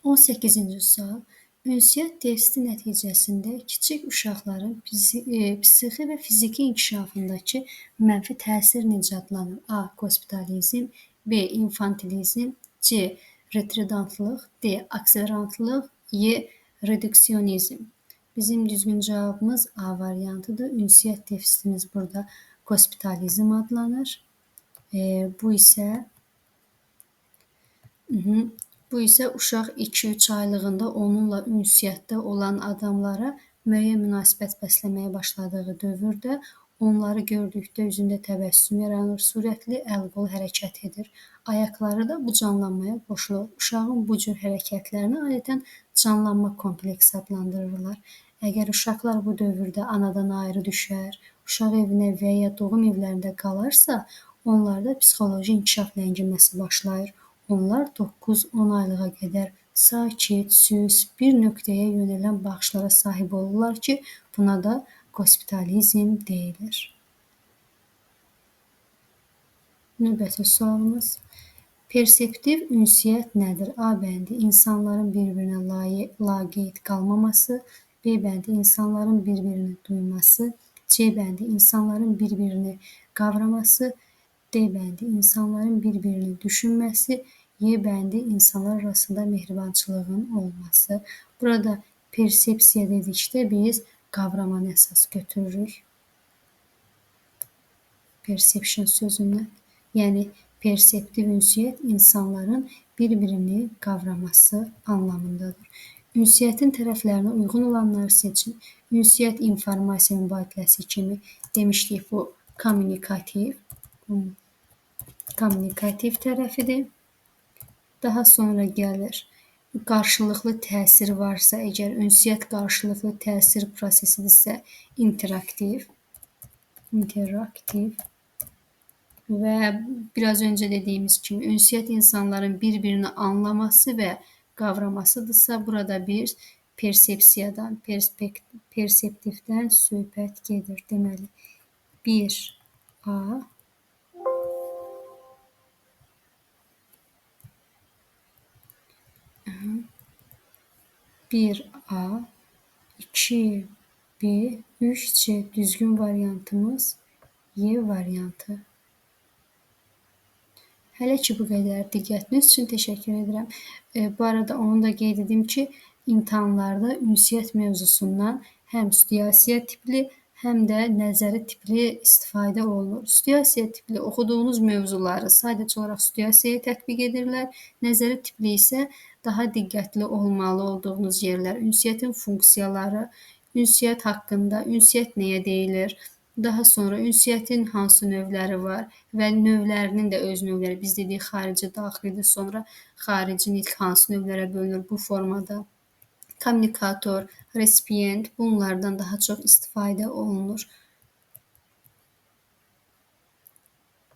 18-ci sual. Ünsiyyət defisiti nəticəsində kiçik uşaqların psixi və fiziki inkişafındakı mənfi təsir necə adlanır? A. Gospitalizm, B. İnfantilizm, C. Retardantlıq, D. Akselerantlıq, E. Reduksionizm. Bizim düzgün cavabımız A variantıdır. Ünsiyyət defisitimiz burada gospitalizm adlanır. Bu isə Bu isə uşaq 2-3 aylığında onunla ünsiyyətdə olan adamlara müəyyən münasibət bəsləməyə başladığı dövrdə onları gördükdə üzündə təbəssüm yaranır, sürətli əl-qol hərəkət edir. Ayaqları da bu canlanmaya qoşulur. Uşağın bu cür hərəkətlərini adətən canlanma kompleksi adlandırırlar. Əgər uşaqlar bu dövrdə anadan ayrı düşər, uşaq evinə və ya doğum evlərində qalarsa, onlarda psixoloji inkişaf ləngiməsi başlayır. Onlar 9-10 aylığa qədər sakit, süs, bir nöqtəyə yönələn baxışlara sahib olurlar ki, buna da gospitalizm deyilir. Növbəti sualımız. Perseptiv ünsiyyət nədir? A bəndi insanların bir-birinə laqeyd qalmaması, B bəndi insanların bir-birini duyması, C bəndi insanların bir-birini qavraması, D bəndi insanların bir-birini düşünməsi, Y bəndi insanlar arasında mehribançılığın olması. Burada persepsiya dedikdə biz qavramanı əsas götürürük. Perception sözündən. Yəni perseptiv ünsiyyət insanların bir-birini qavraması anlamındadır. Ünsiyyətin tərəflərinə uyğun olanları seçin. Ünsiyyət informasiya mübadiləsi kimi demişdik bu kommunikativ. Kommunikativ tərəfidir. Daha sonra gəlir qarşılıqlı təsir varsa, əgər ünsiyyət qarşılıqlı təsir prosesidirsə, interaktiv, interaktiv və biraz öncə dediyimiz kimi ünsiyyət insanların bir-birini anlaması və qavramasıdırsa, burada bir persepsiyadan, perseptivdən söhbət gedir. Deməli, 1A 1A, 2B, 3C düzgün variantımız Y variantı. Hələ ki bu qədər. Diqqətiniz üçün təşəkkür edirəm. Bu arada onu da qeyd edim ki, imtahanlarda ünsiyyət mövzusundan həm studiasiya tipli, həm də nəzəri tipli istifadə olunur. Studiasiya tipli oxuduğunuz mövzuları sadəcə olaraq studiasiyaya tətbiq edirlər. Nəzəri tipli isə daha diqqətli olmalı olduğunuz yerlər, ünsiyyətin funksiyaları, ünsiyyət haqqında, ünsiyyət nəyə deyilir, daha sonra ünsiyyətin hansı növləri var və növlərinin də öz növləri. Biz dedik xarici, daxilidir, sonra xarici nitq hansı növlərə bölünür bu formada. Kommunikator, resipient bunlardan daha çox istifadə olunur.